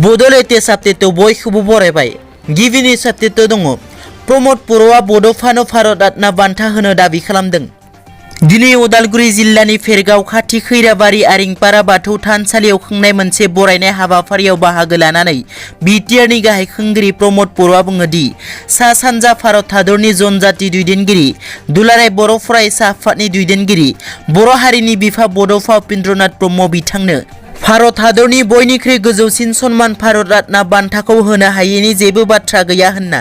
बड'लेण्ड आपडेटआव बयखौबो बरायबाय। गिबिनि आपडेटआव दङ प्रमद बर'आ बड'फानो भारत रत्न बान्था होनो दाबि खालामदों। दिनै उदालगुरि जिल्लानि फेरगाव खाथि खैराबारि आरिंपारा बाथौ थानसालियाव खुंनाय मोनसे बरायनाय हाबाफारियाव बाहागो लानानै BTRनि गाहाय खुंगिरि प्रमद बर'आ बुङो दि सा सानजा भारत हादरनि जनजाति दैदेनगिरि दुलाराय बर' फरायसा आफादनि दैदेनगिरि बर' हारिनि बिफा बड'फा उपेन्द्रनाथ ब्रह्म बिथांनो भारत हादरनि बयनिख्रुइ गोजौसिन सन्मान भारत रत्न बान्थाखौ होनो हायैनि जेबो बाथ्रा गैया होनना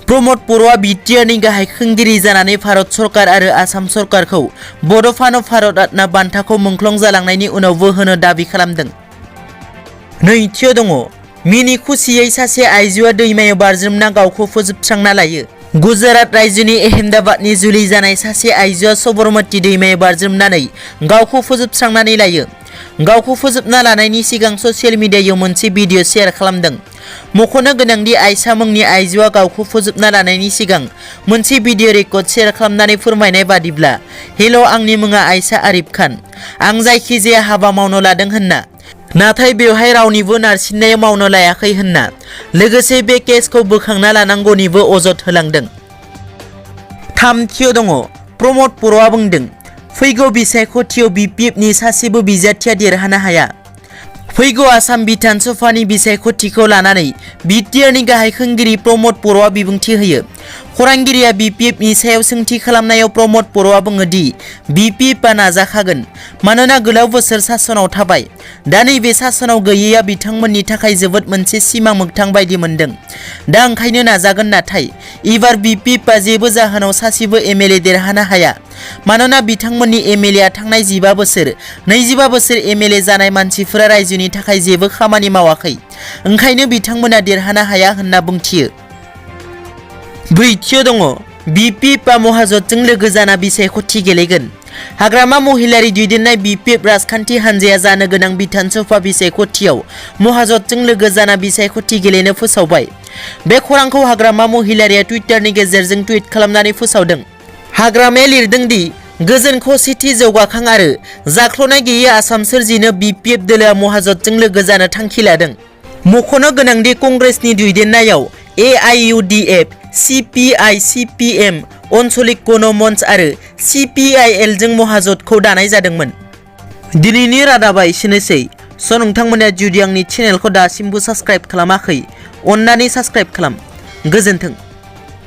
प्रमद बर'आ BTRनि गाहाय खुंगिरि जानानै भारत सरकार आरो आसाम सरकारखौ बड'फानो भारत रत्न बान्थाखौ मुंख्लं जालांनायनि उनावबो होनो दाबि खालामदों। नैथियाव दङ मिनि खुसियै सासे आइजोआ दैमायाव बारज्रुमना गावखौ फोजोबस्रांना लायो। गुजरात रायजोनि अहमदाबादनि जुलि जानाय सासे आइजोआ सबरमती दैमायाव बारज्रुमनानै गावखौ फोजोबस्रांनानै लायो। गावखौ फोजोबना लानायनि सिगां ससियेल मिडियायाव मोनसे भिडिअ शेयार खालामदों। मख'नो गोनांदि आइसा मुंनि आइजोआ गावखौ फोजोबना लानायनि सिगां मोनसे भिडिअ रेकर्ड शेयार खालामनानै फोरमायनाय बादिब्ला हेल' आंनि मुङा आइसा आरिफ खान, आं जायखिजाया हाबा मावनो लादों होनना, नाथाय बेवहाय रावनिबो नारसिननायाव मावनो लायाखै होनना लोगोसे बे केसखौ बोखांना लानांगौनिबो अजद होलांदों। थामथियाव दङ प्रमद बर'आ बुंदों फैगौ बिसायख'थियाव BPFनि सासेबो बिजाथिया देरहानो हाया। फैगौ आसाम बिधान सभानि बिसायख'थिखौ लानानै BTRनि गाहाय खुंगिरि प्रमद बर'आ बिबुंथि होयो। खौरांगिरिया BPFनि सायाव सोंथि खालामनायाव प्रमद बर'आ बुङो दि BPFआ नाजाखागोन, मानोना गोलाव बोसोर सासनाव थाबाय। दा नैबे सासनाव गैयैया बिथांमोननि थाखाय जोबोद मोनसे सिमां मोगथां बायदि मोनदों। दा ओंखायनो नाजागोन, नाथाय एबार BPFआ जेबो जाहोनाव सासेबो MLA देरहानो हाया, मानोना बिथांमोननि MLAआ थांनाय 15 बोसोर 25 बोसोर MLA जानाय मानसिफोरा रायजोनि थाखाय जेबो खामानि मावाखै, ओंखायनो बिथांमोना देरहानो हाया होनना बुंथियो। ब्रैथियाव दङ BPFआ महाजोनजों लोगो जाना बिसायख'थि गेलेगोन। हाग्रामा महिलारि दैदेननाय BPF राजखान्थि हान्जाया जानो गोनां बिधान सभा बिसायख'थियाव महाजोनजों लोगो जाना बिसायख'थि गेलेनो फोसावबाय। बे खौरांखौ हाग्रामा महिलारिया टुइटारनि गेजेरजों टुइट खालामनानै फोसावदों। हाग्रामाया लिरदों दि गोजोन खौसेथि जौगाखां आरो जाख्ल'नाय गैयै आसाम सोरजिनो BPF दोलोआ महाजोनजों लोगो जानो थांखि लादों। मख'नो गोनांदि कंग्रेसनि दैदेननायाव AIUDF, CPI, CPM, आन्चलिक गण मंच आरो CPIL जों महाजोनखौ दानाय जादोंमोन। दिनैनि रादाबा एसेनोसै। नोंथांमोना जुदि आंनि चेनेलखौ दासिमबो साबस्क्राइब खालामाखै, अन्नानै साबस्क्राइब खालाम। गोजोन्थों।